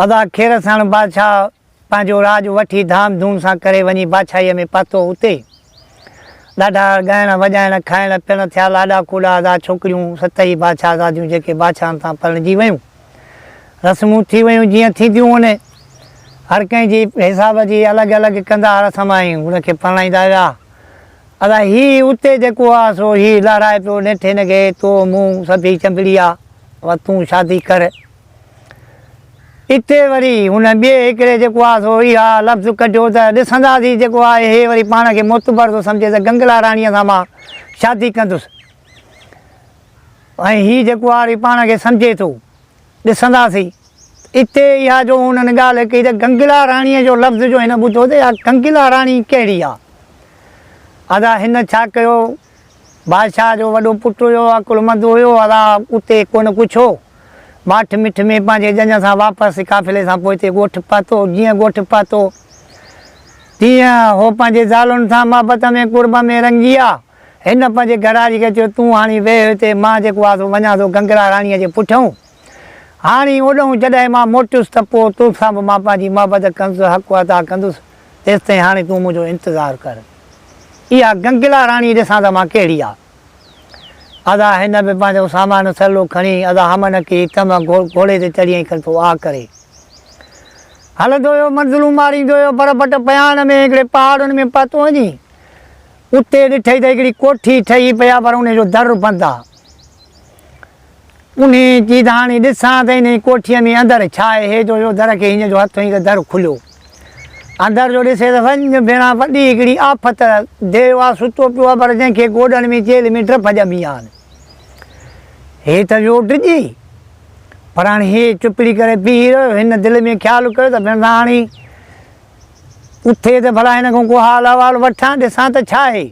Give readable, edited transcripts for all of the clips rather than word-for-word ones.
ادا خير ساڻ بادشاهه پنهنجو راڄ وٺي ڌام ڌوم سان ڪري وڃي بادشاهيء ۾ پهتو. اتي ڏاڍا ڳائڻ وڄائڻ، کائڻ پيئڻ ٿيا. لاڏا ڪوڏا ادا ڇوڪريون ستئي بادشاهزاديون جيڪي بادشاهن سان پرڻجي ويون. رسمون ٿي ويون جيئن ٿينديون هن. هر ڪنهن جي حساب جي الڳ الڳ ڪندا رسم ۽ هن کي پرڻائيندا ويا. ادا هي اتي جيڪو آ سو هي لهرائي پيو نيٺ هن کي تو مون سڀيئي چنبڙي آ و تون شادي ڪر. اتي وري هن ٻئي هڪڙي جيڪو آ سو اها لفظ ڪڍيو ته ڏسنداسين جيڪو آهي هي وري پاڻ کي معتبر ٿو سمجهي ته گنگلا راڻيء سان مان شادي ڪندس ۽ هي جيڪو آ وري پاڻ کي سمجهي ٿو. ڏسنداسين. اتي اها جو هنن ڳالهه ڪئي ته گنگلا راڻيء جو لفظ جو هن ٻڌو ته اها گنگلا راڻي ڪهڙي آ؟ ادا هن ڇا ڪيو؟ بادشاهه جو وڏو پٽ هيو، عقلمند هيو، ادا اتي ڪونه ڪڇيو. ماٺ مٺ ۾ پنهنجي ڄڃ سان واپس قافلي سان پوئتي ڳوٺ پهتو. جيئن ڳوٺ پهتو، تيئن هو پنهنجي زالن سان محبت ۾ قرب ۾ رڱجي ويا. هن پنهنجي گهرواري کي چيو، تون هاڻي ويهه هتي، مان جيڪو آ سو وڃان ٿو گنگلا راڻيء جي پٺيئون. هاڻي اوڏهون جڏهن مان موٽيس ته پوء تو سان به مان پنهنجي محبت ڪندس، حق ادا ڪندس، تيستائين هاڻي تون منهنجو انتظار ڪر. اها گنگلا راڻي ڏسان ته مان ڪهڙي آ. ادا هن به پنهنجو سامان سرلو کڻي ادا همن ڪي تم گهوڙي تي چڙهي ۽ ڪرتو آ ڪري هلندو ويو، منزلون ماريندو ويو، پر پٽ پياڻ ۾ هڪڙي پهاڙن ۾ پهتو وڃي. اتي ڏٺئي ته هڪڙي ڪوٺي ٺهي پئي آ پر انهي جو در بند آ. انهي چي ته هاڻي ڏسان ته انهي ڪوٺيء ۾ اندر ڇا آهي. هي جو ويو در کي هينئن جو هٿ هنئي ته در کليو. اندر جو ڏسي ته وڃ ڀيڻا وڏي هڪڙي آفت ديو آ ستو پيو آ پر جنهن کي گوڏن ۾ چيلهه ۾ ڊپ ڄمي آن. هي ته ويو ڊڄي. پر هاڻي هي چپڙي ڪري بيهي رهيو. هن دل ۾ خيال ڪيو ته ڀيڻا هاڻي اٿي ته ڀلا هن کان ڪو حال احوال وٺان، ڏسان ته ڇا آهي.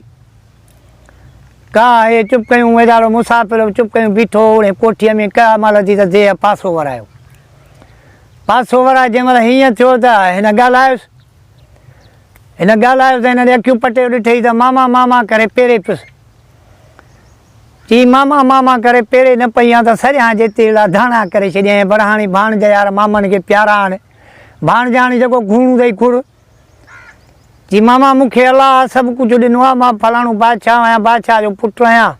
ڪا هي چپ ڪيون ويچارو مسافر به چپ ڪيون بيٺو هو، انهي ڪوٺيء ۾ ڪنهن مهل اٿي ته ديهه پاسو ورايو. پاسو ورائي جنهن مهل هيئن ٿيو ته هن ڳالهايس. هن ڳالهايو ته هن ڏي اکيون پٽي ڏٺئي ته ماما ماما ڪري پيري پيس. چي ماما ماما ڪري پيري نه پئي هان ته سريان جي تيڙا ڌاڻا ڪري ڇڏيائين پر هاڻي ڀاڻج يار مامن کي پيارا آهن. ڀاڻجاڻي جيڪو گهوڻو اٿئي گهر. چي ماما مون کي الله سڀ ڪجهه ڏنو آهي، مان فلاڻو بادشاهه آهيان، بادشاهه جو پٽ آهيان.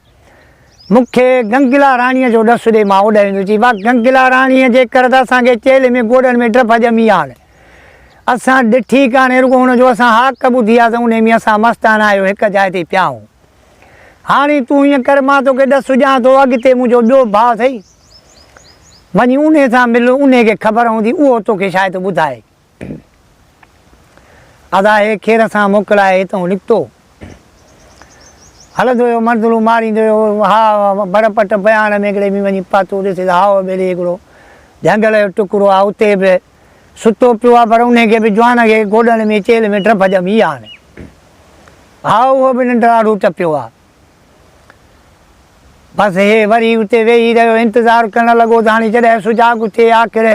مون کي گنگلا راڻيء جو ڏس ڏي، مان اوڏانهن ويندس. چي واهه گنگلا راڻيء جي ڪري ته اسان کي چيلهه ۾ گوڏن ۾ ڊپ ڄمي آهي. اسان ڏٺي ڪانهي رڳو هن جو اسان هاڪ ٻڌي آهي ته انهي ۾ اسان مستانه آهيو هڪ جاء تي پيا آهيون. هاڻي تون هيئن ڪر مان توکي ڏس ڏيان ٿو، اڳتي منهنجو ٻيو ڀاء اٿئي. وڃي انهي سان مل، انهي کي خبر هوندي، اهو توکي شايد ٻڌائي. ادا هي خير سان موڪلائي هتئون نڪتو. هلندو ويو، منزلون ماريندو ويو، ها بر پٽ بيان ۾ هڪڙي ۾ وڃي پهتو، ڏسي ته هائو ٻيلي هڪڙو جهنگل جو ٽڪرو آ، اتي به ستو پيو آ، پر انهي کي به جوان کي گوڏن ۾ چيلهه ۾ ڊپ ڄمي ويا آهن. هائو اهو به ننڊ آڙو ٽپيو آ. بس هي وري اتي ويهي رهيو، انتظار ڪرڻ لڳو ته هاڻي جڏهن سجاڳ ٿئي. آخر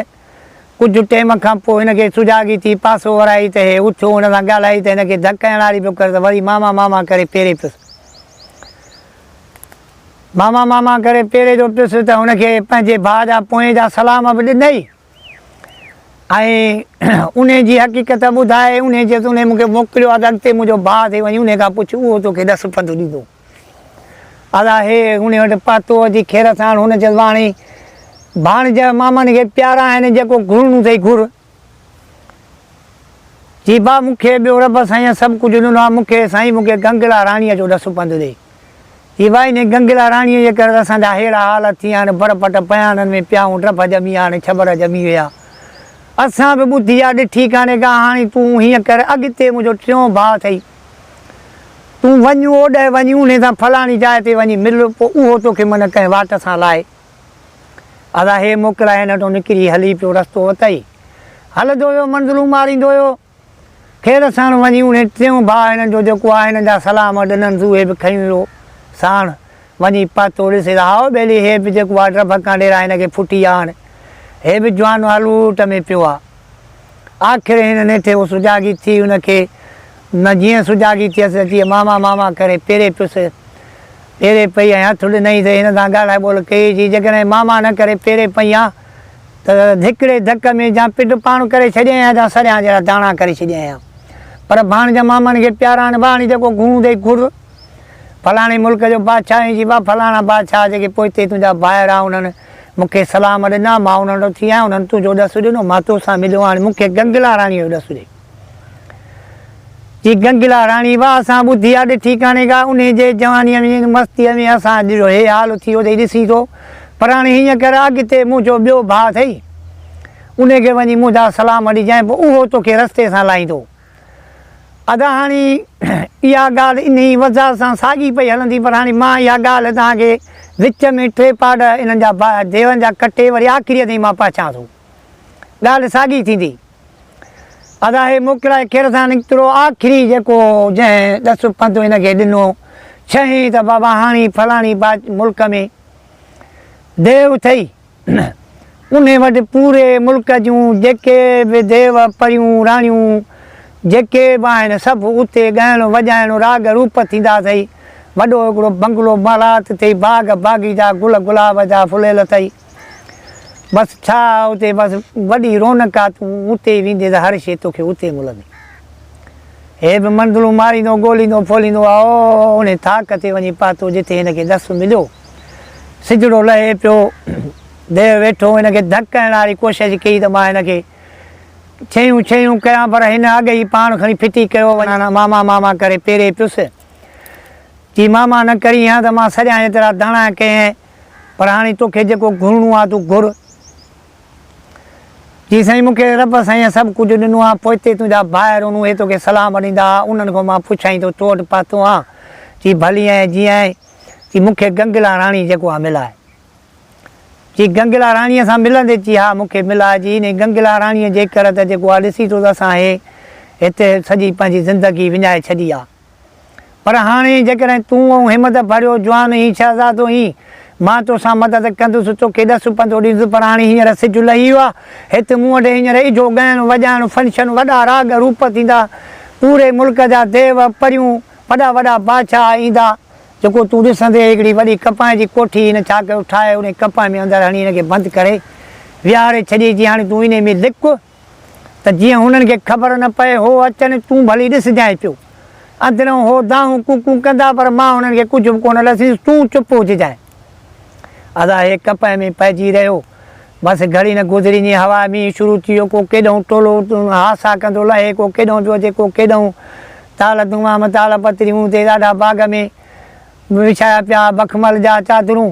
ڪجهه ٽيم کان پوء هن کي سجاڳي ٿي، پاسو ورائي ته هي اٿيو، هن سان ڳالهائي ته هن کي ڌڪ هڻڻ واري پيو ڪري ته وري ماما ماما ڪري پيري پيس. ماما ماما ڪري پيري جو پيس ته هن کي پنهنجي ڀاء جا پوئين جا سلام به ڏنئي ۽ انهي جي حقيقت ٻڌائي، انهي چيس انهي مون کي موڪليو آهي ته اڳتي منهنجو ڀاء اٿئي وڃي انهي کان پڇ اهو توکي ڏس پنڌ ڏيندو. ادا هي انهي وٽ پهتو اچي خير ساڻ هن چيس واڻي ڀاڻج مامن کي پيارا آهن جيڪو گهرڻو اٿئي گهر. چي ڀاء مون کي ٻيو رب سائين سڀ ڪجهه ڏنو آهي مون کي سائين مون کي گنگلا راڻيء جو ڏس پنڌ ڏي. هي وائي ني گنگلا راڻيء جي ڪري ته اسان جا ههڙا حال ٿي ويا آهن، بر پٽ پيانن ۾ پيا آهون، ڊڀ ڄمي ويا آهن، ڇٻر ڄمي ويا. اسان به ٻڌي آ، ڏٺي ڪانهي ڪا، هاڻي تون هيئن ڪر، اڳتي منهنجو ٽيون ڀاء اٿئي، تون وڃ اوڏهه وڃي انهي سان فلاڻي جاء تي وڃي مل، پوء اهو توکي من ڪنهن واٽ سان لائي. ادا هي موڪلائي هن وٽون نڪري هلي پيو، رستو وتئي. هلندو ويو، منزلون ماريندو ويو. خير ساڻ وڃي انهي ٽيون ڀاء هنن جو جيڪو آهي هنن جا سلام ڏننس اهي به کنيون ويو ساڻ وڃي پهتو ڏسي ته هائو ٻيلي هي به جيڪو آهي ڊڀ ڪانڊيرا هن کي ڦٽي آهن هي به جوان هلوٽ ۾ پيو آهي آخر هن نيٺ هو سجاڳي ٿي هن کي نه جيئن سجاڳي ٿيس اچي ماما ماما ڪري پيري پيس پيري پئي ۽ هٿ ڏنئي ته هن سان ڳالهائي ٻولهه ڪئي چي جيڪڏهن ماما نه ڪري پيري پئي آن. ته هڪڙي ڌڪ ۾ جا پڊ پاڻ ڪري ڇڏيائين ها جا سريان جهڙا داڻا ڪري ڇڏيائين ها. پر ڀاڻج مامن کي پيارا آهن ڀاڻي جيڪو گهڻو ڏئي گهر. فلاڻي ملڪ جو بادشاهه آهين جي وا فلاڻا بادشاهه جيڪي پوئتي تنهنجا ڀائر آ انهن مون کي سلام ڏنا مان انهن وٽ ٿي آيان انهن تنهنجو ڏس ڏنو مان توسان مليو هاڻي مون کي گنگلا راڻيء جو ڏس ڏي. جي گنگلا راڻي وا اسان ٻڌي آ ڏٺي ڪانهي ڪا انهي جي جوانيء ۾ مستيء ۾ اسان جو هي حال ٿي ويو اٿئي ڏسين ٿو پر هاڻي هيئن ڪر اڳتي منهنجو ٻيو ڀاء اٿئي انهي کي وڃي منهنجا سلام ڏجانء پوء اهو توکي رستي سان لائيندو. ادا هاڻي اها ڳالهه انهي وضاحت سان ساڳي پئي هلندي پر هاڻي مان اها ڳالهه توهان کي وچ ۾ ٽي پاڙ انهن جا ديون جا ڪٽي وري آخريء تائين مان پهچان ٿو. ڳالهه ساڳي ٿيندي. ادا هي موڪلائي خير سان نڪتڙو آخري جيڪو جنهن ڏس پنڌ هن کي ڏنو ڇهين ته بابا هاڻي فلاڻي ملڪ ۾ ديو اٿئي. انهي وٽ پوري ملڪ جون جيڪي به ديو، پريون، راڻيون جيڪي به آهن سڀ اتي ڳائڻ وڄائڻ راڳ روپ ٿيندا اٿئي. وڏو هڪڙو بنگلو محلات اٿئي، باغ باغيچا گل گلاب جا ڦليل اٿئي. بس ڇا اتي بس وڏي رونق آ تون اتي ويندين ته هر شيء توکي اتي ملندي. هي به منزلون ماريندو ڳوليندو ڦوليندو آ انهي ٿاڪ تي وڃي پهتو جتي هن کي ڏس مليو. سجڙو لهي پيو. ديو ويٺو هن کي ڌڪ هڻڻ واري ڪوشش ڪئي ته مان هن کي ڇيهون ڇيهون ڪيان پر هن اڳ ئي پاڻ کڻي ڦٽي ڪيو وڃان ماما ماما ڪري پيري پيس. چي ماما نه ڪرين ها ته مان سريان ايترا داڻا ڪيئين پر هاڻي توکي جيڪو گهرڻو آ تون گهر. چي سائين مون کي رب سائينء سڀ ڪجهه ڏنو آ پوئتي تنهنجا ڀائر هن اهي توکي سلام ڏيندا ها انهن کان مان پڇائين ٿو تو وٽ پهتو آن. چي ڀلي آئين جيئن آئين. چي مون کي گنگلا راڻي جيڪو آ ملاء. چي گنگلا راڻيء سان ملندي؟ چي ها مون کي ملاء. چي انهي گنگلا راڻيء جي ڪر ته جيڪو آ ڏسين ٿو ته اسان هي هتي سڄي پنهنجي زندگي وڃائي ڇڏي آ. پر هاڻي جيڪڏهن تون ۽ همت ڀريو جوان هين شهزادو هين، مان توسان مدد ڪندس، توکي ڏس پنڌو ڏيندس، پر هاڻي هينئر سج لهي ويو آ، هت مون وٽ هينئر اجهو ڳائڻ وڄائڻ فنشن وڏا راڳ روپ ٿيندا، پوري ملڪ جا ديو پريون وڏا وڏا بادشاهه ايندا، جيڪو تون ڏسندين هڪڙي وڏي ڪپهه جي ڪوٺي هن ڇا ڪيو ٺاهي انهي ڪپهه ۾ اندر هڻي هن کي بند ڪري ويهاري ڇڏي چي هاڻي تون انهي ۾ لڪ ته جيئن هنن کي خبر نه پئي هو اچن تون ڀلي ڏسجانء پيو اندرئون هو دانهون ڪوڪون ڪندا پر مان هنن کي ڪجهه به ڪونه ڏسيس تون چپ هججانء. ادا هي ڪپهه ۾ پئجي رهيو. بس گهڙي نه گذري جيئن هوا مينهن شروع ٿي ويو ڪو ڪيڏانهن ٽولو هاسا ڪندو لهي ڪو ڪيڏانهن پيو اچي ڪو ڪيڏانهن تال تمام تال پتريون تي ڏاڍا باغ ۾ وڇايا پيا بخمل جا چادرون.